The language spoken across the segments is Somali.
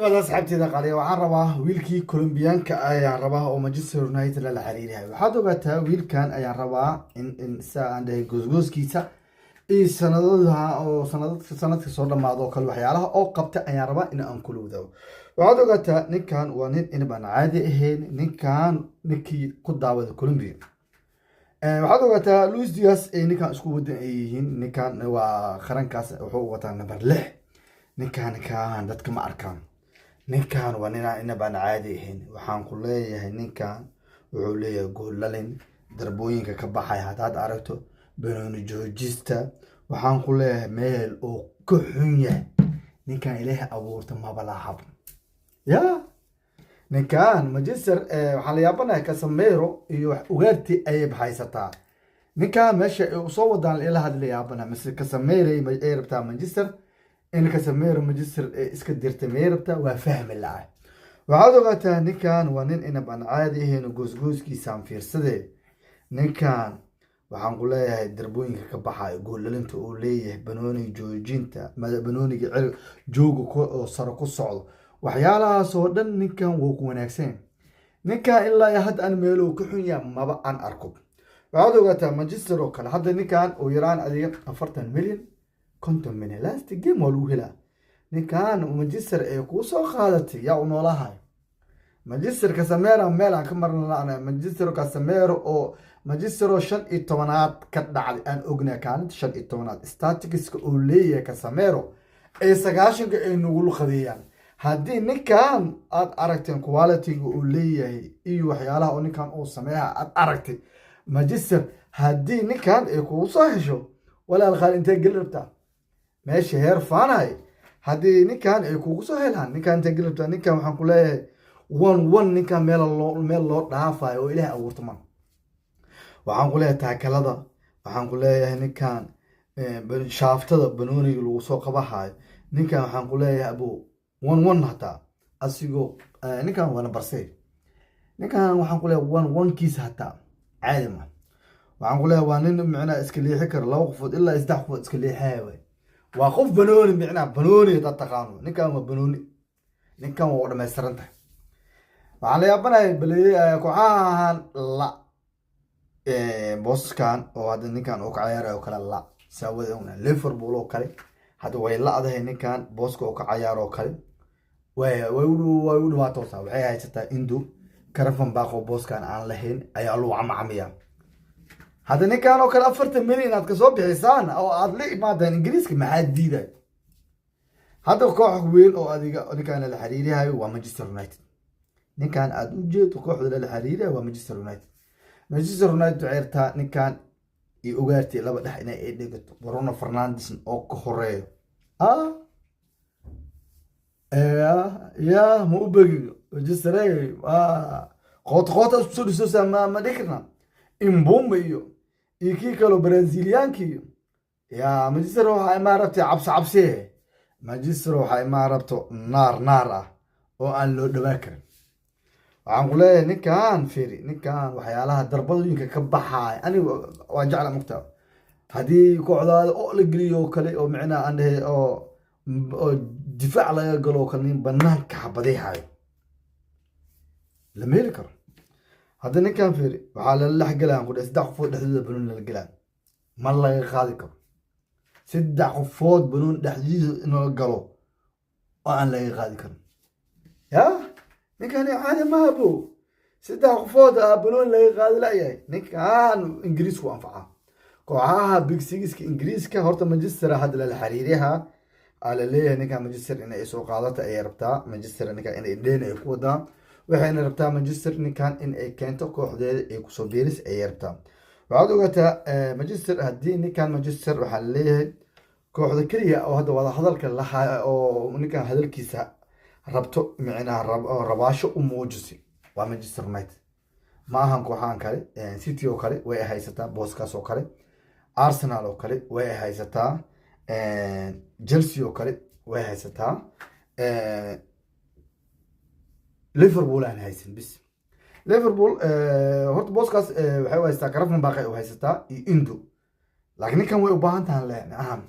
Asxaabteeda qaaliya, waxaan rabaa wiilkii Colombiyaanka ayaan rabaa oo Manchester United lala xiriirahay. Waxaad ogaataa wiilkan ayaan rabaa in sa aan dhahay goosgooskiisa iyo sanadadaha oo sanadadka sanadka soo dhamaado oo kale, waxyaalaha oo qabta ayaan rabaa in aan kula wadaago. Waxaad ogaataa ninkan waa nin inbaan caadi ahayn. Ninkan ninkii ku daawada Colombia, waxaad ogaataa Luis Diaz ay ninkan isku wadan ay yihiin. Ninkan waa qarankaas wuxuu wataa number 6. Ninkan dadka ma arkaan. Ninkan waa ninaan inabaan caadi ahayn. Waxaan ku leeyahay ninkan wuxuu leeyahay goolalin, darbooyinka ka baxay haddaad aragto, banooni joojista. Waxaan ku leeyahay meel uu ka xun yahay ninkan Ilaahay abuurta maba lahab ya. Ninkan Manchester waxaan la yaabanahay Casemiro iyo ugaarti ayay haysataa. Ninkan meesha ay usoo wadaan ila hadla yaabana, mise Casemiro ay rabtaa Manchester in Casemiro Manchester iska dirtay may rabtaa? Waa fahmi la-ah. Waxaad ogaataa ninkan waa nin inab aan caadi ahayn. Goosgooskiisaan fiirsade. Ninkan waxaan ku leeyahay darbooyinka ka baxayo, goolalinta uu leeyahay, banooni joojinta, banooniga cir jooga oo sare ku socdo, waxyaalahaas oo dhan ninkan wuu ku wanaagsan. Ninkan ilaa iyo hadda aan meelo ka xun yahay maba aan arko. Waxaad ogaataa Manchester oo kale hadda ninkan uu yaraan adiga 40 milyan, 50 milyan last game waa lagu helaa. Ninkan Manchester ee kuu soo qaadatay yaa u noolahay Manchester? Casemiro meel aan ka marna. Manchester Casemiro oo Manchester oo 15aad ka dhacday aan ognaa, kaalinta 15aad statisticska uu leeyahay Casemiro ee 90-ka ay nagula qadeeyaan. Haddii ninkan aad aragteen qualityga uu leeyahay iyo waxyaalaha oo ninkan uu sameeya aad aragtay, Manchester haddii ninkan ay kugu soo hesho, walaal qaal, intee geli rabtaa? Meesha heer faanay haddii ninkan ay kugu soo helaan, ninkan intee geli rabtaa? Ninkan waxaan ku leeyahay one one. Ninkan meel loo dhaafayo oo Ilaah abuurta ma. Waxaan ku leeyahay taakalada, waxaan ku leeyahay ninkan shaaftada banooniga lagu soo qabahayo. Ninkan waxaan ku leeyahay abo one one hataa asigoo ninkan waa number six. Ninkan waxaan ku leeyahay one one kiisa hataa caadi ma. Waxaan ku leeyahay waa nin micnaha iska leexi kara laba qofood ilaa saddex qofood iska leexaya waay. Waa qof banooni, micnaha banooni hadaad taqaano, ninkan waa banooni. Ninkan waa u dhamaystiran tahay. Waxaan la yaabanahay bale kooxahan la boosaskan oo hadda ninkan uu ka ciyaarayo oo kale la saawada ogna. Liverpool oo kale hadda way la-dahay ninkan booska oo ka cayaaro oo kale. Way u dhibaatoosaa. Waxay haysataa Indo Gravenberch oo booskan aan lahayn ayaa lagu camacamiya. Hadda ninkan oo kale 40 milyan inaad kasoo bixisaan oo aad la imaadaan Ingiriiska, maxaa diiday? Hadda koox weyn oo adiga ninkan lala xiriirihayo waa Manchester United. Ninkan aad u jeedo kooxda lala xiriirihayo waa Manchester United. Manchester United waxay rabtaa ninkan iyo ogaartii laba dhex inay ay dhigato, Bruno Fernandes oo ka horeeyo. Ah ya, ma u begi Manchester qoota qoota isku soo dhisosa. Ma dhihi karnaa Mbeumo iyo kii kaloo Braziliyaanki iyo ya Manchester waxaa imaa rabtay cabsi cabsi. Manchester waxaa imaa rabto naar naar ah oo aan loo dhawaa karin. Waxaan ku leeyahay ninkan firi, ninkan waxyaalaha darbadooyinka ka baxaaya aniga waa jecla mugtaa. Haddii kooxdaada oo la geliyo oo kale oo micnaha aan dhehe oo difaac laga galo oo kale, nin banaanka xabadayhayo lama heli karo. Hadda ninkan fiiri, waxaa lala dhex gelaya ku dhahay saddex qofood dhexdooda banooni lala gelaa, ma laga qaadi karo. Saddex qofood banooni dhexdiisa in la galo oo aan laga qaadi karin ya ninkani caadi maaha bo. Saddex qofood a banooni laga qaadi layahay. Ninkan Ingiriisku anfaca kooxaha big sixka Ingiriiska. Horta Manchester hadda lala xiriiriyaha aa laleeyahay ninkan Manchester inay soo qaadata ayay rabtaa. Manchester ninkan inay dheyn ay ku wadaa, waxayna rabtaa Manchester ninkan in ay keento kooxdeeda ay kusoo biiris ayay rabtaa. Waxaad ogaataa Manchester haddii ninkan Manchester waxaa laleeyahay kooxda keliya oo hadda wada hadalka laha oo ninkan hadalkiisa rabto, micnaha rabaasho u muujisay, waa Manchester United. Ma ahan kooxahan kale. City oo kale way haysataa booskaas oo kale, Arsenal oo kale way haysataa, Chelsea oo kale way haysataa, Liverpool aan haysan bis. Liverpool horta booskaas waxay u haysataa Gravenberch u haysataa iyo Indo, laakiin ninkan way u baahan tahan le ahan.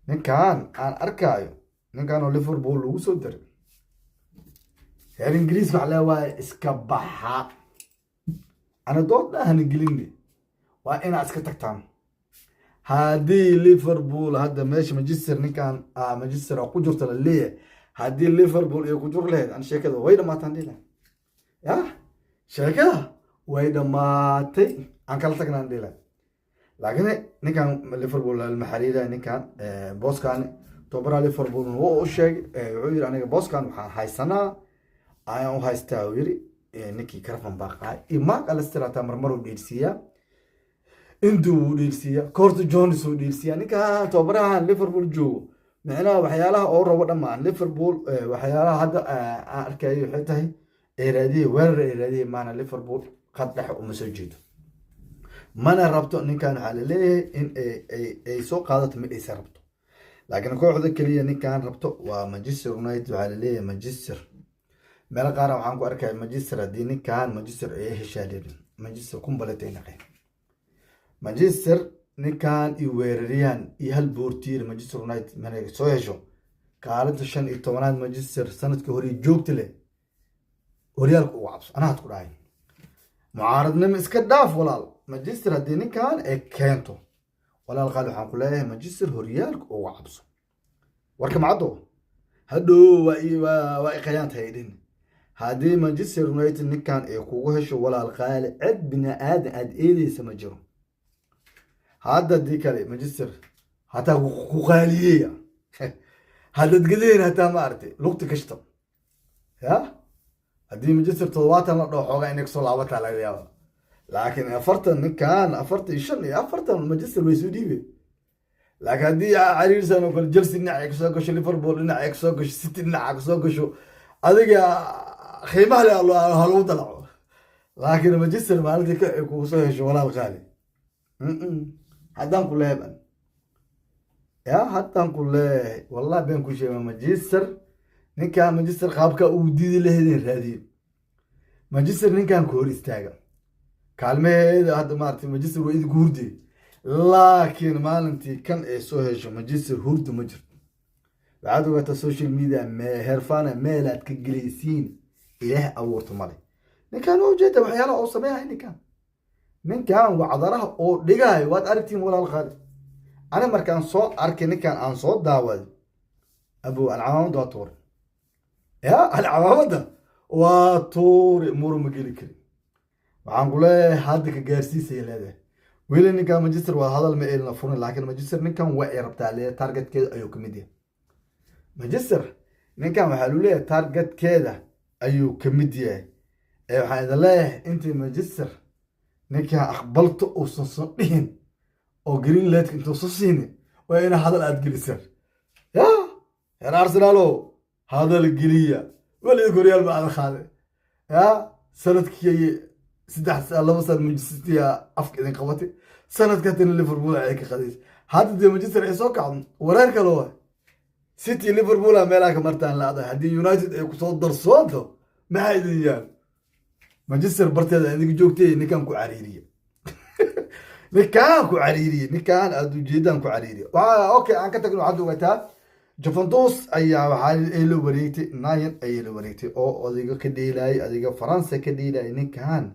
Ninkan aan arkaayo, ninkan oo Liverpool lagu soo diray. Reer Ingiriiska waxa leewahay iska baxa. Ana dood ahna gelinne, waa inaad iska tagtaan. Haddii Liverpool hadda meesha Manchester, ninkan Manchester oo ku jirta la leeyahay, haddii Liverpool ay ku jur lahayd, an sheekada way dhamaataan dhila ya, sheekada way dhamaatay, aan kala tagnaan dhila. Laakiin ninkan Liverpool lama xiriiraya. Ninkan booskan tobaraha Liverpool wuu u sheegay, wuxuu yiri: "Aniga booskan waxaan haysanaa, ayaan u haystaa," uu yiri, ninkii Gravenberch ahay iyo Mac Allister. Hataa marmar uu dheelsiiyaa, intuu uu dheelsiiyaa, Curtis Jones uu dheelsiiyaa. Ninka tababarahan Liverpool joogo, micnaha waxyaalaha oo rabo dhammaan Liverpool, waxyaalaha hadda aan arkayo waxay tahay ay raadiyey, weerar ay raadiyey maana. Liverpool qad dhexe uma soo jeedo, mana rabto. Ninkan waxaa laleeyahay in ay soo qaadato ma aysan rabto, laakiin kooxda keliya ninkan rabto waa Manchester United. Waxaa laleeyahay Manchester, meelo qaara waxaan ku arkaya Manchester, haddii ninkan Manchester ay heshaa, leeyihin Manchester complete ay naqeen. Manchester ninkan iyo weeraryahan iyo hal boortiir Manchester United manay soo hesho, kaalinta 15aad Manchester sanadkii hore joogta leh, horyaalka uga cabso. Anaad ku dhahay, mucaaradnimo iska dhaaf, walaal. Manchester haddii ninkan ay keento, walaal qaali, waxaan ku leeyahay Manchester horyaalka uga cabso. Warka macaddo hadhow waa iqayaan tahay dhin. Haddii Manchester United ninkan ay kugu hesho, walaal qaali, cid bini aadan aad eedeysa ma jiro. Hadda haddii kale Manchester hataa ku qaaliyeya, haddaad gadayn hataa, ma aragtay, lugta kashta ya. Haddii Manchester 70 la dhaho, xoogaa inay kasoo laabataa laga yaaba, laakiin 40 ninkan, 45 iyo 40 Manchester way soo dhiibeen. Laakiin haddii cariirsan oo kale Chelsea dhinac ay kasoo gasho, Liverpool dhinac ay kasoo gasho, City dhinac ay kasoo gasho, adiga qiimaha le ha lagu dalaco. Laakiin Manchester maalintii ka ay kugu soo hesho, walaal qaali, haddaan ku leeban ya, haddaan ku leeyahay, wallahi been ku sheega. Manchester ninkan, Manchester qaabka uu diidi lahaydeen raadiye, Manchester ninkan ku hor istaaga kaalmaheeda. Hadda maaragtay Manchester waa idinku hurdiye, laakiin maalintii kan ay soo hesho Manchester, hurdi ma jirto. Waxaad ogaataa social media herfana meelaad ka gelaysiin Ilaah abuurta male. Ninkan waa ujeeda waxyaalaha oo sameeyahay, ninkan wacdaraha oo dhigayo waad aragtiin, walaal qaali. Ani markaan soo arkay ninkan, aan soo daawaday, abow, alcamaamada waa tuuri ya, alcamaamada waa tuuri, muru ma geli karin. Waxaan ku leeyahay hadda ka gaarsiisaya leedahay weli ninkan Manchester waa hadal ma eelna furin, laakiin Manchester ninkan waa ay rabtaa leeyahay, targetkeeda ayuu kamid yahay. Manchester ninkan waxaa lu leeyahay targetkeeda ayuu kamid yahay. Ee waxaan idin leeyahay intii Manchester ninkan aqbalto uusan soo dhihin oo green lightka intuusan siinin, waa ina hadal aad gelisaan ya reer Arsenalo. Hadal geliya weliga horyaal ma aada qaade ya. Sanadkii 3, 2 san Manchester City afka idin qabatay, sanadka tana Liverpool ay ka qadaysa. Hadda dee Manchester ay soo kacdo, wareer kale waay. City, Liverpool a meelaha ka martaan la-da. Haddii United ay kusoo darsoonto, maxaa idin yaal? Manchester barteeda idinka joogtay. Ninkan ku cariiriye, ninkaan ku cariiriye, ninkaan aad ujeedaan ku cariiriye. Waa okay, aan ka tagno. Waxaad ogataa Juventus ayaa waxaa ay la wareegtay Nine ayay la wareegtay oo adiga ka dheelayay, adiga Faransa ka dheelayay. Ninkan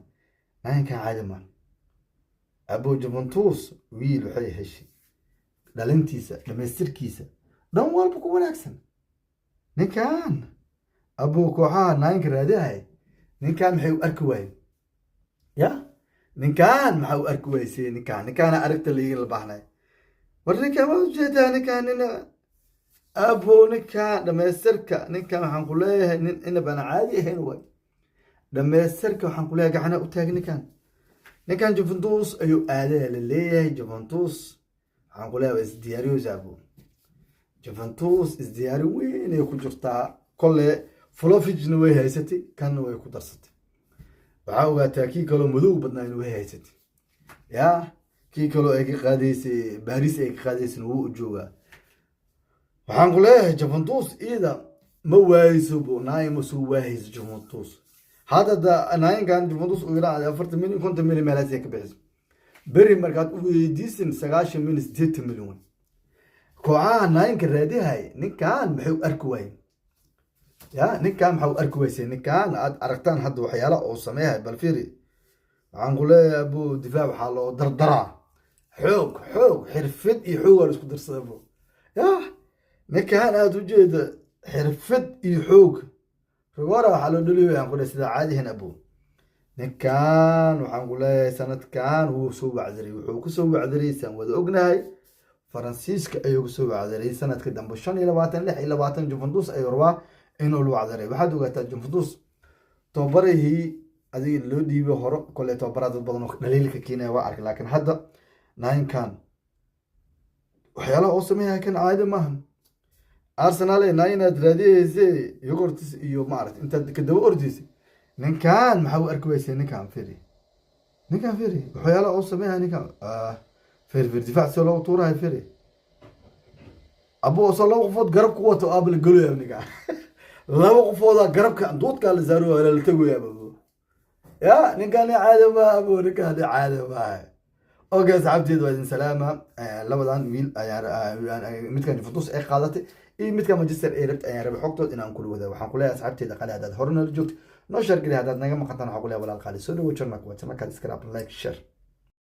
Ninkan caadi maan, abo. Juventus wiil waxay heshay dhalintiisa, dhamaystirkiisa dhan walba ku wanaagsan. Ninkan, abo, kooxaha nineka raadihay ninkan maxay u arki waayeen ya? Ninkan maxaa u arki waysay? Ninkaana aragta liiga la baahnay. War ninkan waa ujeedaa, ninkan nin, abo, ninkan dhamaystirka, ninkan waxaan ku leeyahay nin inab aan caadi ahayn waay. Dhamaystirka waxaan ku leeyahay gacana u taag. Ninkan Juventus ayuu aadaya la leeyahay. Juventus waxaan ku leeyahay waa isdiyaariyeysa, abo. Juventus isdiyaarin weyn ay ku jirtaa. Kole Vlahovicna way haysatay, kanna way ku darsatay. Waxaa ogaataa kii kaloo madow badnaayna way haysatay ya, kii kaloo ay ka qaadaysay Baris ay ka qaadaysayna wuu u joogaa. Waxaan ku leeyahay Juventus iyada ma waayeyso bo, nine ma soo waahayso Juventus. Hadda da ninekan Juventus uu yidhaa 40 milyan, 50 milyan meelahaas ay ka bixiso. Beri markaad u weydiisin 90 milyan, 80 milyan wey. Kooxaha nineka raadihay ninkan maxay u arki waayeen? Ya, ninkan maxaa u arki weysay? Ninkan aad aragtaan hadda waxyaala oo sameeyahay, bal fiiri. Waxaan ku leeyahay, abu, difaac waxaa loo dardaraa xoog, xoog, xirfad iyo xoog waa la isku darsada, abu. Ya, ninkan aad ujeeda xirfad iyo xoog rigora waxaa loo dhaliyo, aan ku leeyahay, sida caadihan, abu. Ninkan waxaan ku leeyahay sanadkan wuu soo wacdiray. Wuxuu kusoo wacdiray, saan wada ognahay, Faransiiska ayuu kusoo wacdiray. Sanadka dambe 25, 26 Juventus ayuu rabaa inuu la wacdiray. Waxaad ogaataa, Juventus tababarihii adiga loo dhiibay horo kole tababaraa dad badan oo dhaliilka keenaya waa arkay, laakiin hadda ninkan waxyaalaha oo sameeyahay kan caadi maahan. Arsenal nine aad raadiyeyse, yogortis iyo maarata intaad kadaba ordaysay, ninkan maxaa u arki weysay? Ninkan firi, ninkan firi, waxyaalaha oo sameeyahay ninkan. Firi, firi, difaac soo loogu tuurahay, firi, abu, soo laba qofood garab ku wato aaba la gelaya. Ninka laba qofooda garabka duudkaa la saaro, la tegoya, abu. Ya, ninkan caadi maaha, abu, ninkan caadi maaha. Okay, asxaabteed, waa idin salaama. Labadan wiil ayaan, midkan Juventus ay qaadatay iyo midkan Manchester ay rabtay, ayaan rabay xogtood inaan kula wadaago. Waxaan kuleeyahay, asxaabteeda qali, haddaad hore nala joogto, noo share geli. Haddaad naga maqantaan, waxaan kuleeyahay, walaal qaali, soo dhawo. Channelka waa channelkaad iskala, like, share.